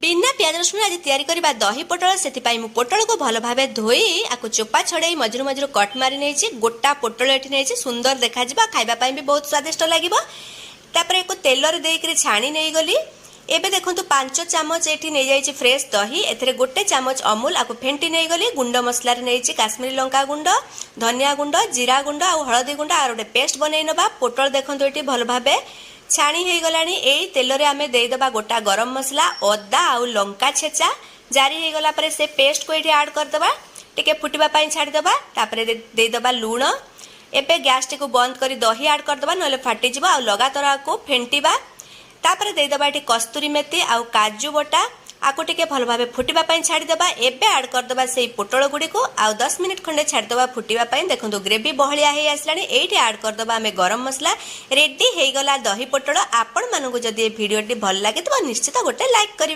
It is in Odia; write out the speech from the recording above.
ବିନା ପିଆଜ ରସୁଣ ଆଜି ତିଆରି କରିବା ଦହି ପୋଟଳ। ସେଥିପାଇଁ ମୁଁ ପୋଟଳକୁ ଭଲ ଭାବେ ଧୋଇ ଆକୁ ଚୋପା ଛଡ଼େଇ ମଝିରୁ ମଝିରୁ କଟ୍ ମାରି ନେଇଛି। ଗୋଟା ପୋଟଳ ଏଠି ନେଇଛି, ସୁନ୍ଦର ଦେଖାଯିବ, ଖାଇବା ପାଇଁ ବି ବହୁତ ସ୍ୱାଦିଷ୍ଟ ଲାଗିବ। ତାପରେ ଏକୁ ତେଲରେ ଦେଇକରି ଛାଣି ନେଇଗଲି। ଏବେ ଦେଖନ୍ତୁ, 5 ଚାମଚ ଏଠି ନେଇଯାଇଛି ଫ୍ରେଶ୍ ଦହି, ଏଥିରେ 1 ଚାମଚ ଅମୁଲ, ଆକୁ ଫେଣ୍ଟି ନେଇଗଲି। ଗୁଣ୍ଡ ମସଲାରେ ନେଇଛି କାଶ୍ମୀରୀ ଲଙ୍କା ଗୁଣ୍ଡ, ଧନିଆ ଗୁଣ୍ଡ, ଜିରା ଗୁଣ୍ଡ ଆଉ ହଳଦୀ ଗୁଣ୍ଡ। ଆଉ ଗୋଟେ ପେଷ୍ଟ ବନେଇ ନେବା। ପୋଟଳ ଦେଖନ୍ତୁ, ଏଠି ଭଲ ଭାବେ ଛାଣି ହେଇଗଲାଣି। ଏଇ ତେଲରେ ଆମେ ଦେଇଦେବା ଗୋଟା ଗରମ ମସଲା, ଅଦା ଆଉ ଲଙ୍କା ଛେଚା। ଜାରି ହେଇଗଲା ପରେ ସେ ପେଷ୍ଟକୁ ଏଇଠି ଆଡ୍ କରିଦେବା। ଟିକେ ଫୁଟିବା ପାଇଁ ଛାଡ଼ିଦେବା। ତାପରେ ଦେଇଦେବା ଲୁଣ। ଏବେ ଗ୍ୟାସଟିକୁ ବନ୍ଦ କରି ଦହି ଆଡ୍ କରିଦେବା, ନହେଲେ ଫାଟିଯିବ। ଆଉ ଲଗାତାର ଆକୁ ଫେଣ୍ଟିବା। ତାପରେ ଦେଇଦେବା ଏଠି କସ୍ତୁରୀ ମେଥି ଆଉ କାଜୁ ବଟା। ଆକୁ ଟିକେ ଭଲ ଭାବେ ଫୁଟିବା ପାଇଁ ଛାଡ଼ିଦେବା। ଏବେ ଆଡ୍ କରିଦେବା ସେଇ ପୋଟଳ ଗୁଡ଼ିକୁ ଆଉ 10 ମିନିଟ୍ ଖଣ୍ଡେ ଛାଡ଼ିଦେବା ଫୁଟିବା ପାଇଁ। ଦେଖନ୍ତୁ, ଗ୍ରେଭି ବହଳିଆ ହେଇ ଆସିଲାଣି। ଏଇଠି ଆଡ୍ କରିଦେବା ଆମେ ଗରମ ମସଲା। ରେଡି ହେଇଗଲା ଦହି ପୋଟଳ। ଆପଣମାନଙ୍କୁ ଯଦି ଏ ଭିଡ଼ିଓଟି ଭଲ ଲାଗିଥିବ, ନିଶ୍ଚିତ ଗୋଟେ ଲାଇକ୍ କରିବେ।